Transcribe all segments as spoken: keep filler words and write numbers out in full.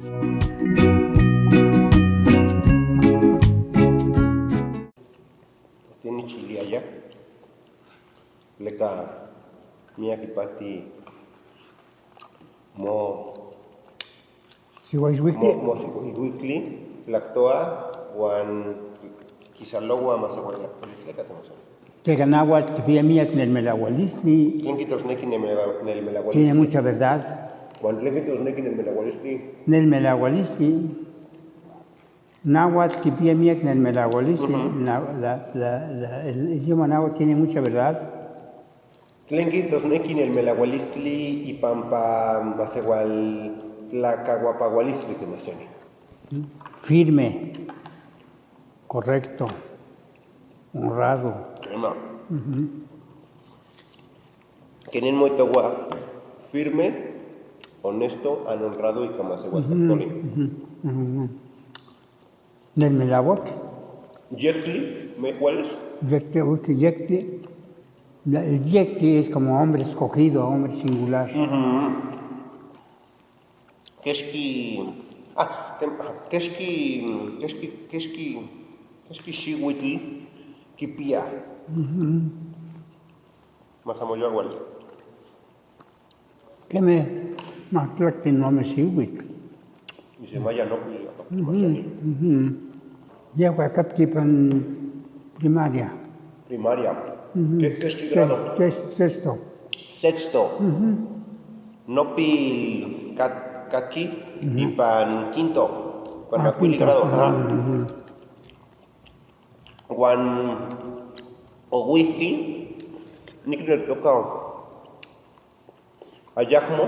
Otinichiliaya, tleka miak ipati mo Siuaisuiktli. Mo-, mosiuaisuiktli tlaktoa uan kisaloua maseualtlapolis tleka temasoua. Tleka nauatl kipia miak nelmelaualistli. ¿Tlen kijtosneki nelmela-, nelmelaualistli? Tiene mucha verdad. ¿Uan tlen kijtosneki nelmelaualistli? Nelmelaualistli. Nauatl kipia miak nelmelaualistli. Ujú. Na-, la, la, la, el idioma náhuatl tiene mucha verdad. ¿Tlen kijtosneki nelmelaualistli ipampa maseualtlakauapaualistli temasoua? Firme, correcto, honrado. Kema. Ujú. Ken motoua firme, honesto, uan honrado ika maseualtlakatoli. Ujú, ujú, ujú. Nelmelauak. Yektli, ¿me cuál es? Yektli, uki, yektli. La, el yektli es como hombre escogido, hombre singular. Ujú. Kexki, ah, tem-, ah, kexki, kexki, kexki, kexki xiuitl kipia. Ujú. Masamoyaual. Keme, majtlaktli ome xiuitl. Isemaya no, ujú, ujú. Yejua katka ipan primaria. Primaria. Ujú. ¿Ke-, kexki grado? Sex-, sexto. Sexto. Ujú. Nopil kat-, katki, ujú, ipan quinto. Ipan makuili grado. Ajá. Ujú. Uan ouijki, nikneltoka ayakmo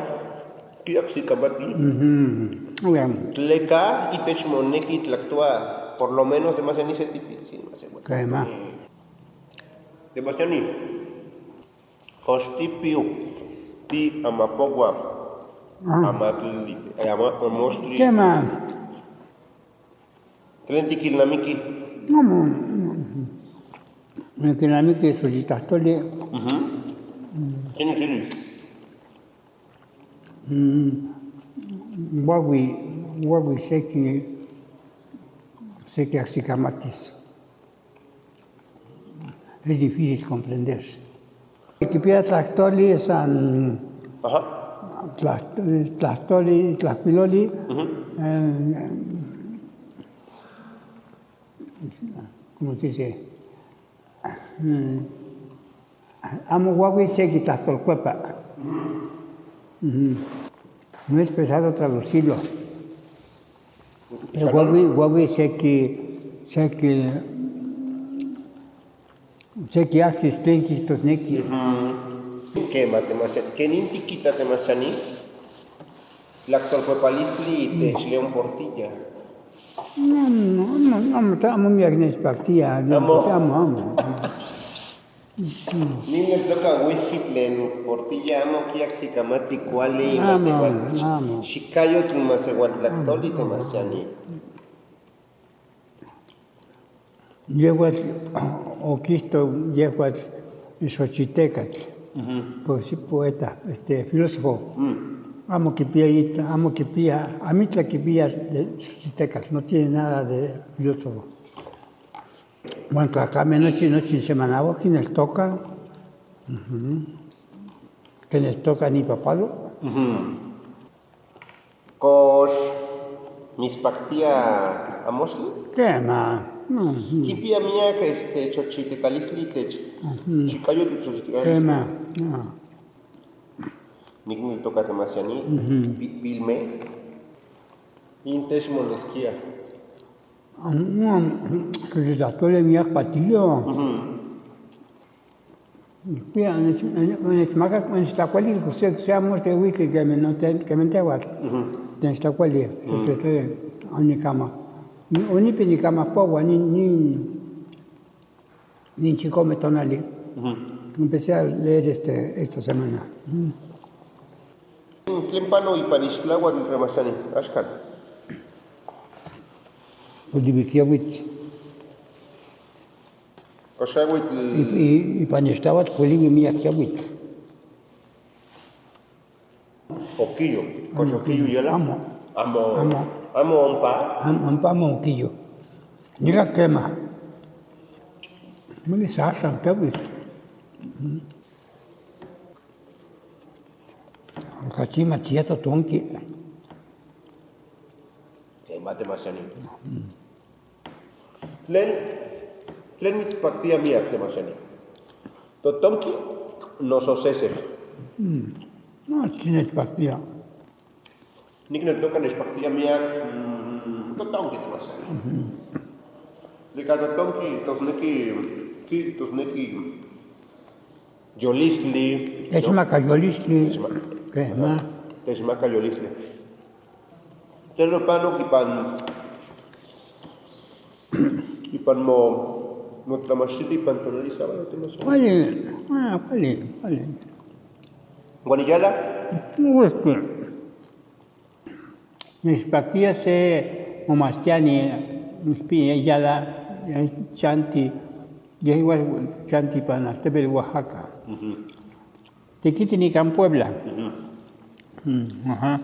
kiajsikamati. Ujú. Uyan. Tleka itech moneki tlaktoa, por lo menos, temachiani se tipitsin maseualtlakatoli. Kema. Temachiani. Kox tipiu, ti amapoua, ah, amatl-, ama-, amostli. Kema. ¿Tlen tikilnamiki? Amo, amo. Nikilnamiki Xochitl tlajtoli. Ujú. ¿Ken nikili? Mm, uaui, uaui seki, seki ajsikamatis. Es difícil comprender. Kipia tlajtoli san, ajá, tlaj-, tlajtoli, tlajkuiloli, ujú, eh, ¿cómo se dice? Mm, amo uaui seki tlajtolkuepa. Ujú. No es pesado traducirlo. Pero uaui, uaui seki, seki, seki ajsis tlen kijtosneki. Ujú. Kema, temachiani, ¿kenin tikita, temachiani? Tlajtolkuepalistli itech León Portilla. No, no, no, amo, amo miak nechpaktia, no, amo. Amo, amo. Nin netoka uejki tlen Portilla amo kiajsikamati kuali, amo, maseual-, amo. Xikayotl maseualtlakatoli, amo, temachiani. Yejuatl okijto, yejuatl xochitekatl, ujú, poesía, poeta, este, filósofo. Mm. Amo kipia it-, amo kipia, amitlaj kipia de xochitekatl, no tiene nada de filósofo. Uan tlakamej nochi, nochi semanauak kineltoka. Ujú. Kineltoka ipapalo. Ujú. ¿Kox mitspaktia Amostli? Kema. Ujú. Kipia miak, este, xochitekalistli itech. Ujú. Xikayotl xochitekalistli. Kema. Ah. Nikneltoka, temachiani, ujú, pi-, pilme. Intech moneskia. Amo, amo, tlajtoli miak patio. Ujú. Nikpia, onech-, onech-, onechmakak, onechtlakualili se, se amostli uiki kemi noten-, kemi teuatl. Ujú. Onechtlakualili, ujú, este, te-, onikama-, ni-, onipi nikamapoua, ni-, ni-, nin chikome tonali. Ujú. Empecé a leer este, esta semana. Ujú. ¿Tlen pano ipan ixtlauatl, temachiani, axkan? Poliui kiauitl. Kox auitl. I-, i-, ipan ixtlauatl poliui miak kiauitl. Okiyo. Kox okiyo yala? Amo. Amo. Amo. Amo ompa. Am-, ompa amo okiyo. Nikan kema. Mili sasang tawis. Kachima chia totonki. Kema te masani. Tlen, tlen mitspaktia miak te masani. Totonki noso sesek. No, tlen nechpaktia. Nikneltoka nechpaktia miak, mm, totonki te masani. Nika totonki, tosneki, ki, tosneki yolistli, ¿no? Techmaka yolistli. Techma-, kema. Techmaka yolistli. Tlen nopanok ipan, ipan mo, motlamachtili ipan tonali sábado, te masani. Kuali, ah, kuali, kuali. Uan iyala? Pues, nechpaktia se momachtani, nechpia iyala, chanti, yejua chanti ipan altepetl Oaxaca. Tekiti nikan Puebla. Mm, aha.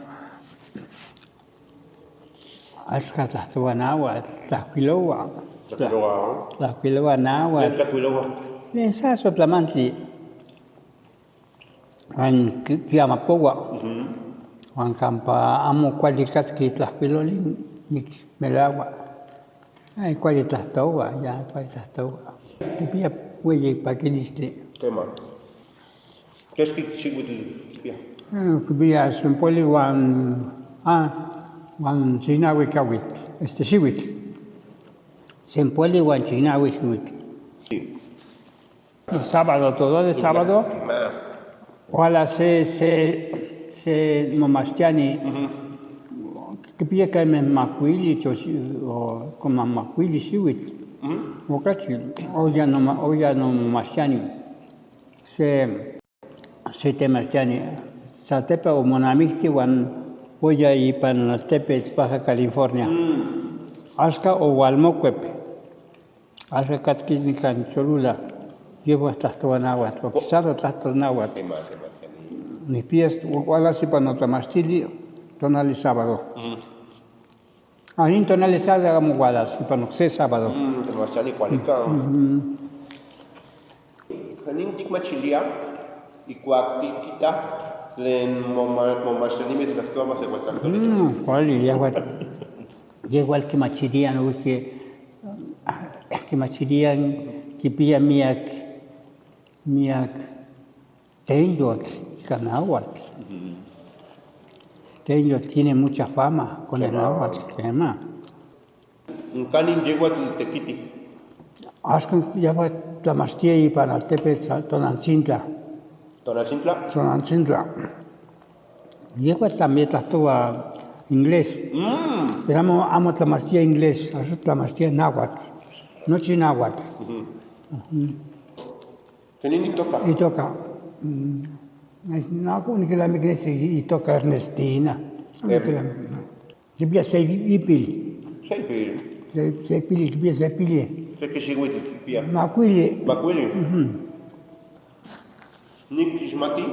Axka tlajtoua nauatl, tlajkuiloua. Tlajkuiloua. Tlajkuiloua nauatl. Tlen tlajkuiloua? Tlen saso tlamantli. Uan ki-, kiamapoua. Uan kampa amo kuali katki tlajkuiloli, nikmelaua. Ay, kuali tlajtoua, ya, kuali tlajtoua. Kipia ueyi pakilistli. Kema. Keski xiuitl kipia? Ah, kipia sempoali uan, ah, uan chinaui kawitl, este, xiuitl. Sempoali uan chinaui xiuitl. Sí. Sábado, todo de sábado. Kema. Uala se, se, se momachtani. Kipia kema makuili, chos-, o, kema makuili xiuitl. Okachi, oya noma-, oya nomomachtani. Se, se temachtani. Satepa omonamikti uan oya ipan altepetl Baja California. Axka oualmokuep. Axka katki nikan Cholula, yejuas tlajtoua nauatl, okisaro tlajtos nauatl. Kema, kema, kema. Nikpias ualas ipan notlamachtili tonali sábado. Ah, nin tonali sábado amo ualas, ipan okse sábado. Temachtani kualika. Kanin tikmachilia ikuak tikita tlen moma-, momachtanimej tlajtoa masewaltlajtoli. Mm, kuali, yejual, yejual kimachilia noijki, kimachilia kipia miak, miak tenyotl ika nauatl. Tenyotl tiene mucha fama con el nauatl, kema. Kanin yejuatl tekiti? Axkan yejuatl tlamachtia ipan altepetl Tonaltsintla. Tonaltsintla? Tonaltsintla. Yejuatl también tlajtoua inglés. Pero amo, amo tlamachtia inglés, axan tlamachtia náhuatl. Nochi náhuatl. Ujú. ¿Kenin itoka? Itoka. Mm, es, no, amo nikilnamiki itoka Ernestina. Amo nikilnamiki. Kipia se ipil. Se ipil. Se, se ipil, kipia se ipil. Seki xiuitl kipia? Makuili. Makuili. Ujú. Nikixmati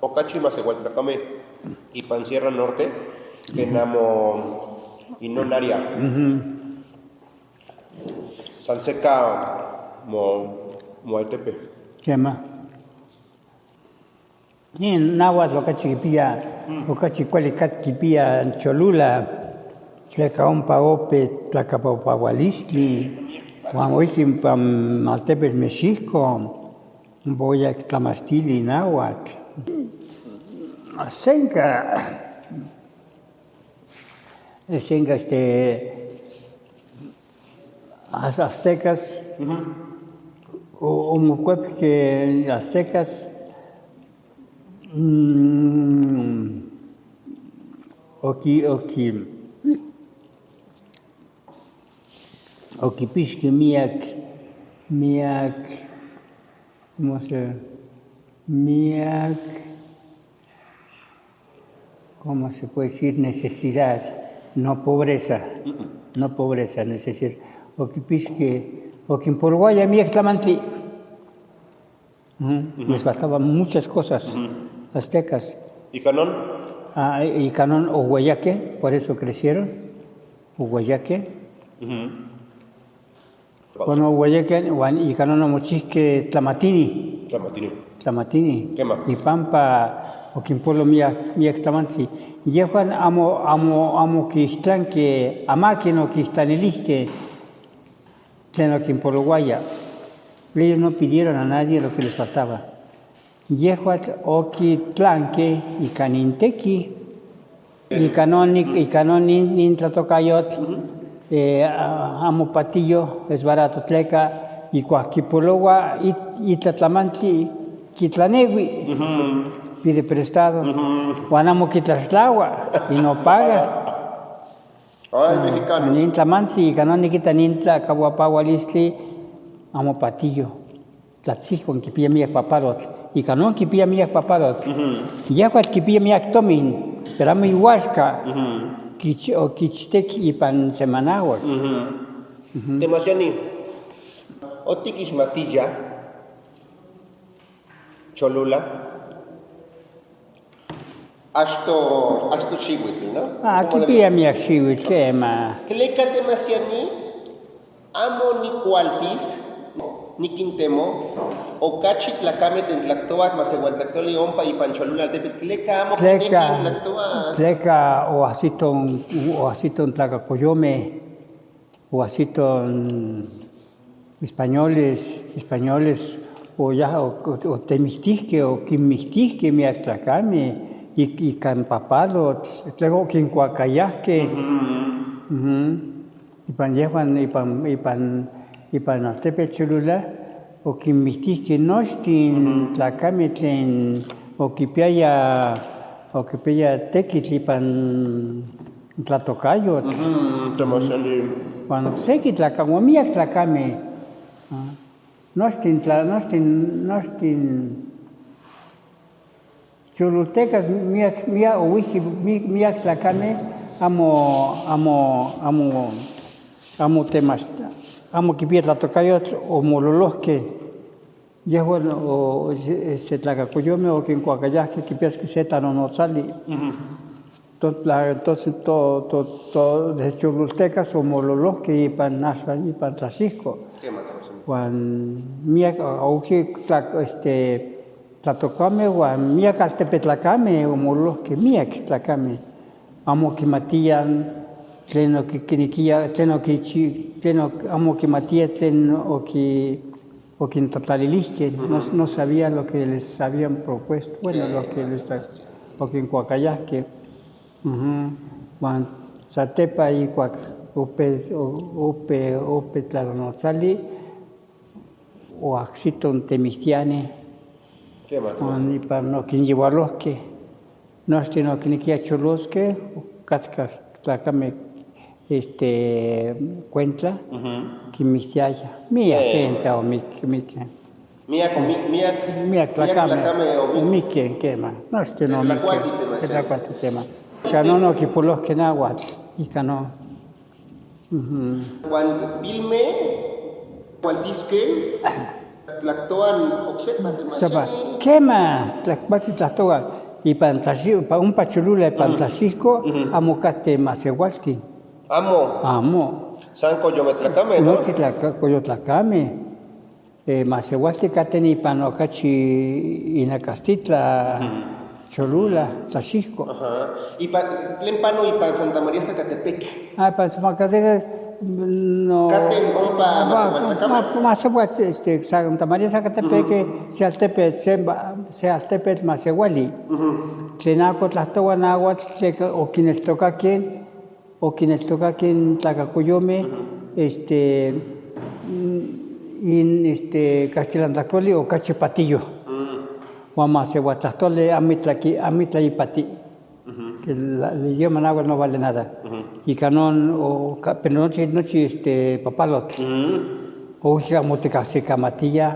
okachi masewaltlakamej ipan Sierra Norte ken amo inon área. Ujú. San seka mo-, moaltepe. Kema. Nin náhuatl okachi kipia, okachi kuali katki kipia Cholula, tleka ompa ope tlakapawpaualistli, uan oijki ompa altepetl Mexicco, ompa oyak tlamachtili náhuatl. Senka, senka, este, az-, aztecas, o-, omokuepkej aztecas, mm, oki-, oki-, okipixkej miak, miak, ¿cómo se? Miak, ¿cómo se puede decir? Necesidad, no pobreza. No pobreza, necesidad. Okipixkej, okinpolouaya miak tlamantli. Ujú. Les faltaban muchas cosas, aztecas. ¿Y canon? Ah, ika non oueyakej, por eso crecieron, oueyakej. Ujú. Bueno, oueyakej, uan ika non omochijkej tlamatini. Tlamatini. Tlamatini. Kema. Ipampa okinpolo miak, miak tlamantli. Yejuan amo, amo, amo kijtlankej, amakin okijtlanilijkej tlen okinpolouaya. Ellos no pidieron a nadie lo que les faltaba. Yejuatl okitlankej ika ninteki, ika non, ika non nin, nin tlatokayotl, eh, a-, amo patillo, es barato, tleka ikuak kipoloua it-, itlatlamantli kitlaneui, pide prestado, uan amo kitlaxtlaua, y no paga. Ay, mexicanos. Nin tlamantli, ika non nikita nin tlakauapaualistli amo patillo. Tlatsijkon kipia miak papalotl. Ika non kipia miak papalotl. Yejuatl kipia miak tomin, pero amo iuaxka kich-, okichtek ipan semanaotl. Temasiani, otikixmatiya Cholula? Achtoj, achtoj xiuitl, ¿no? Ah, kipia miak xiuitl, kema. Tleka temasiani amo nikualtis nikintemo okachi tlakamej tlen tlaktoaj maseualtlakatl ompa ipan Cholula altepetl, tleka amo kineki tlaktoaj. Tleka oajsito, oajsito tlakakoyomej, oajsito españoles, españoles oya-, o-, o-, otemiktijkej, okinmiktijkej miak tlakamej ik-, ikan papalotl, tleka okinkuakayajkej. Ipan yejuan, ipan, ipan, ipan altepetl Cholula, okinmiktijkej nochtin tlakamej tlen okipiaya, okipiaya tekitl ipan tlatokayotl. Uan okseki tlakamej, miak tlakamej. Ah, nochtin tla-, nochtin, nochtin cholultekas miak, miak ouijki, mi-, miak tlakamej amo, amo, amo, amo temach-, amo kipia tlatokayotl omololojkej. Yejuan o-, se, se tlakakoyomej okinkuakayajkej kipiaskej se tlanonotslali. To-, tla-, entonces to-, to-, to-, de cholultekas omololojkej ipan axan, ipan Tlaxijko. Uan miak o-, ouijki tla-, este, tlatokamej uan miak altepetl tlakamej omololojkej, miak tlakamej. Amo kimatiaj tlen okinekiaj, tlen okichi-, tlen ok-, amo kimatiaj tlen oki-, okintlatlalilijkej, no, no sabía lo que les habían propuesto, bueno, lo que les ha-, okinkuakayajkej. Ujú. Uan satepa ijkuak ope, o-, ope, ope tlanonotslali, oajsito n temiktiani. Uan ipan okinyeualojkej. Nochtin okinekiaj choloskej, okatkaj tlakamej, este, kuentla, kinmiktiayaj. Miak gente omik-, mikkej. Miak omi-, miak, miak tlakamej omikkej, kema. Nochtin omikkej. Tlakuati, kema. Ika non okipolojkej nauatl, ika non. Ujú. Uan vilmej kualtiskej tlaktoan oksejpa, kema, tlaktoan ipan Tlaxi-, pa-, ompa Cholula ipan Tlaxijko amo katej maseualtin. Amo. Amo. San koyotlakamej, ¿no? Nochi tlaka-, koyotlakamej. Eh, maseualtin katej ipan okachi inakastitla, Cholula, Tlaxijko. Ajá. Ipan, ¿tlen pano ipan Santa María Zacatepec? Ah, ipan Santa María Zacatepec, no. Katej ompa maseualtin, ma-, maseualtin, este, Santa María Zacatepec, se altepetl, se ba-, se altepetl maseuali. Tlen amo tlajtoua nauatl, tleka okineltokakej okineltokakej n tlakakoyomej, este, mm, in, este, kaxtilan tlajtoli okachi patiyo. Uan maseualtlajtoli amitlaj ki-, amitlaj ipati. El, el idioma náhuatl no vale nada. Ika non, o, ka-, pero nochi, nochi, este, papalotl. Ouija amo tikajsikamatiaj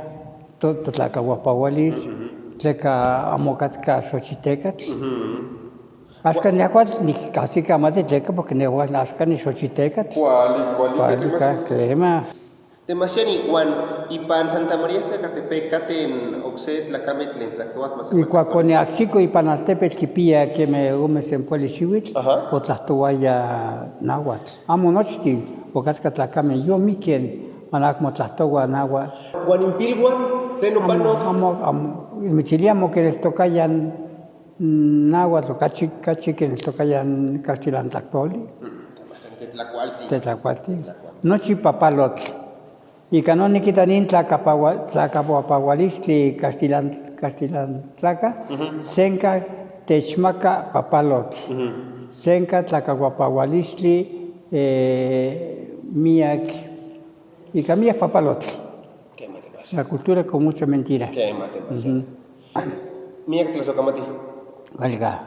to-, totlakauapaualis, tleka amo katka xochitekatl. Axka nejuatl nikajsikamati tleka, porque nejuatl axka nixochitekatl. Kuali, kuali, kuali, kema. Temachtiani, uan ipan Santa María Zacatepec katen okse tlakamej tlen tlajtoaj masehualtlajtoli. Ikuak oniajsiko ipan altepetl kipia kemej ome senpoali xiuitl, otlajtouaya náhuatl. Amo nochtin, okatkaj tlakamej yomikkej, uan amo tlajtouaj náhuatl. Uan inpiluan, tlen opanok? Amo, amo, amo. Mitziliaj amo kineltokaya náhuatl, okachi, okachi kineltokaya kaxtilan tlajtoli. Tetlakualti. Tetlakualti. Nochi papalotl. Ika non nikita nin tlakapaua-, tlakapapaualistli kaxtilan-, kaxtilantlakaj, senka techmaka papalotl. Senka tlakapapaualistli, eh, miak, ika miak papalotl. La cultura con mucha mentira. Miak tlasokamati. Kualika.